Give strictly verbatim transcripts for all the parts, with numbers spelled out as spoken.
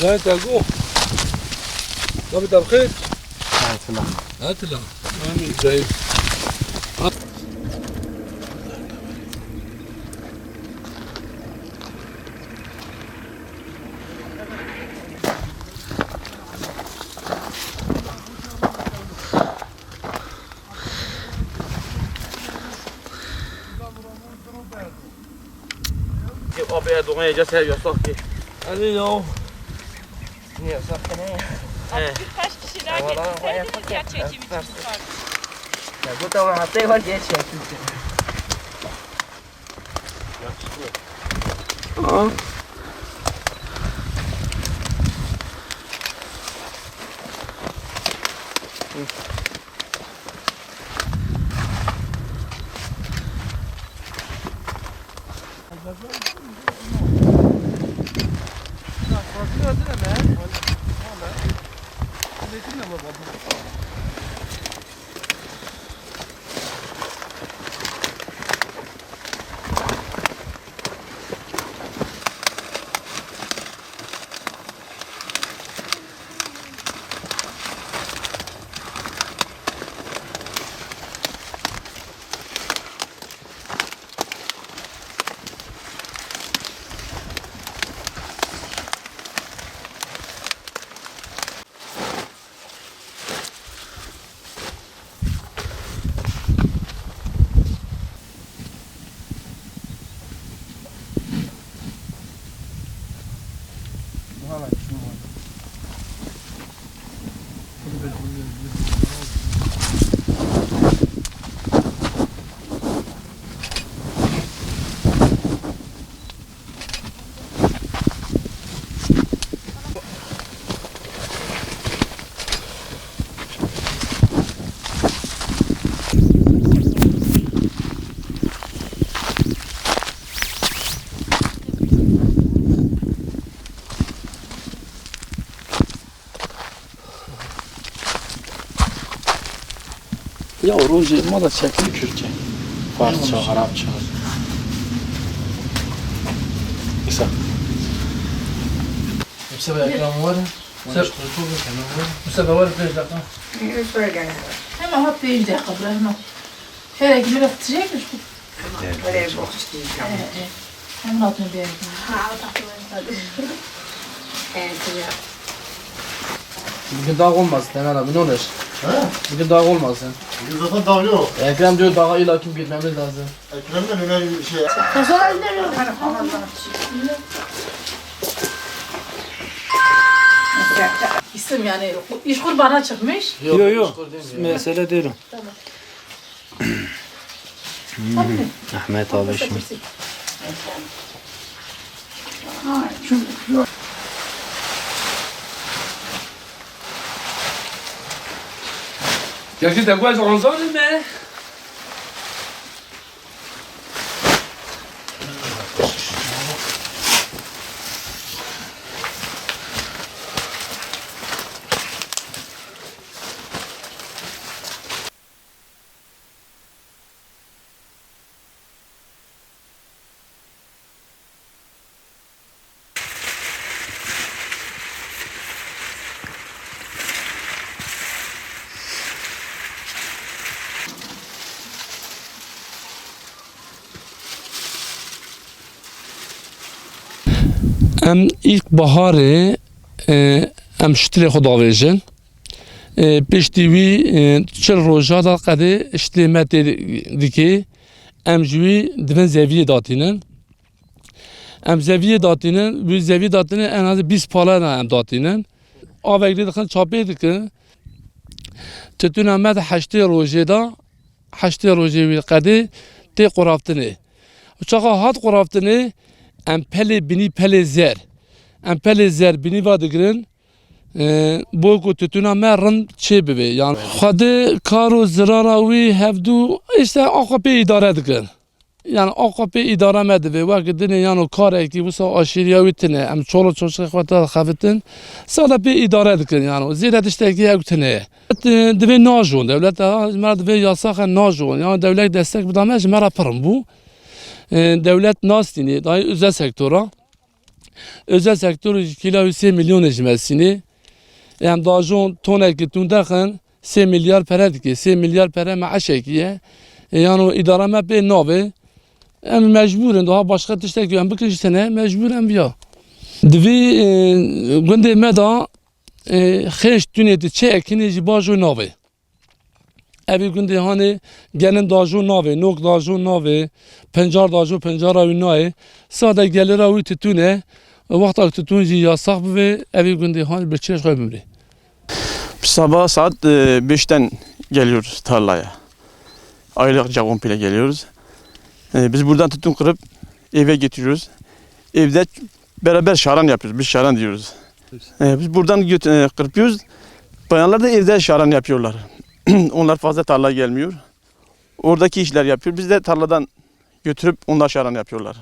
Hey, Tegu. Abi, tabxêr. Hatila. Hatila. Amin, zayıf. Abi Erdoğan ya sen yasak ki. Hadi ya. Niye yasak ki ne? He. Artık birkaç kişi daha getirseydiniz ya çekimi çıkardı. Ya bu tamam, hatta var ya çekimi. Aa. Ya rojê ma da çekî Kürtçe. Farsça, Arapça. Kısa. Mustafa Ekrem var. Mustafa var, pênc dakika. Hema ha pênc dakika bira hema. Her ekmele fıtacak mı? Öyle boş değil. Hem rahatını bir. Ha, o takımın tadı. Evet, ya. Bugün dağ olmaz Temel abi, ne olur? Ha? Bugün dağ olmaz ya. Bugün zaten dağ yok. Ekrem diyor dağa illa kim gitmemiz lazım. Ekrem'den öyle bir şey. İsim yani iş kurbana çıkmış. Yok, yok. Mesele değil o. Tamam. Ahmet abi şimdi. Gerçi de bu anzalım be. Em îlkbaharê, e, em ştilê xwe davêjin. E, piştî wî, e, çil roja da qedê ştilê me tê dikê. Em ji wî divin zeviyê datînin. Em zeviyê datînin, wî zeviyê datînin en az bîst pala da em datînin. Avek lê dixin çapê dikin. Titûna me di heştê rojê de, heştê rojê wî qedê tê quravtinê. Û çaxa hat quravtinê, em pelê binî, pelê zer. Em pelê zer binî va digirin, e, bo ku titûna me rind çê bibê. Yan xwedê kar û zirara wî hevdû, îşte, axwe pê îdare dikin. Yan axwe pê îdare me divê. Wek dinê yan û karekî wisa aşîriya wî tune. Em çol û çoşkê xwe te dixebitin. Sade pê îdare dikin yan û zêde tiştekî ew tune ye. Divê najon dewleta, ji me re divê yasaxe najon. Yan dewlet destek bida me ji me re pirin bû. E, dewlet nastînê, dayê özel sektora. Özel sektörê jî kîla wî sê milyonê ji me sînê. Em dajon tonekî tûn dexin, sê milyar pere dike. Sê milyar pere meeşekî ye. E, yano îdara me pê navê. Em mecbûr in, daha başka tiştekî em bikin ji sene, mecbûr em viya. Di vî, e, gundê me de, e, xêş tûnê tu çi ekinê jî bajo navê. Evî gundê hanê gelin dajo navê, nok dajo navê, pencar dajo pencara wî nayê. Sade gelira wî titûn e. Wexta titûn jî yasax bivê, evî gundê hanê bi çêş xwe bimrê. Biz sabah saat e, beşten geliyoruz tarlaya. Aylık cevon bile geliyoruz. E, biz buradan tütün kırıp eve getiriyoruz. Evde beraber şaran yapıyoruz. Biz şaran diyoruz. E, biz buradan göt- e, kırpıyoruz. Bayanlar da evde şaran yapıyorlar. Onlar fazla tarlaya gelmiyor. Oradaki işler yapıyor. Biz de tarladan götürüp onlar şaran yapıyorlar.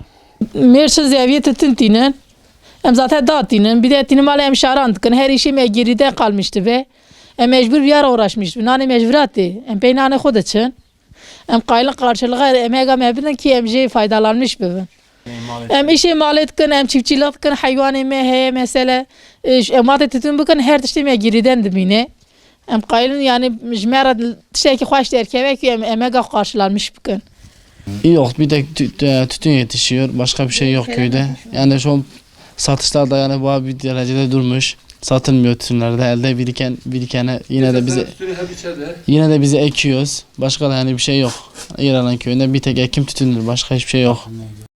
Mêrsin zeviyê titin tînin. Em zaten da tînin. Bir de tînin malê em şaran dikin. Her işê me geride kalmıştı ve em mecbur bir ara uğraşmıştı. Nanê mecburatê. Em pey nanê xwe diçin. Em qayilin karşılığa emega me bidin ki em jê faydalanmış bibin. Em işê malê dikin, em çiftçilik dikin, heywanê me heye mesele. E, ş- em matê tütün bikin, her tiştê me geriden dibîne. Em qayilin yani ji me re tiştekî xweş derkeve ki em emega xwe karşılanmış bikin. Yok, bir tek tü- tü- tütün yetişiyor. Başka bir şey yok köyde. Yani şu an satışlar da yani bayağı bir derecede durmuş. Satılmıyor tütünlerde. Elde biriken birikene yine de bize yine de bizi ekiyoruz. Başka da yani bir şey yok. İralan köyünde bir tek ekim tütündür. Başka hiçbir şey yok.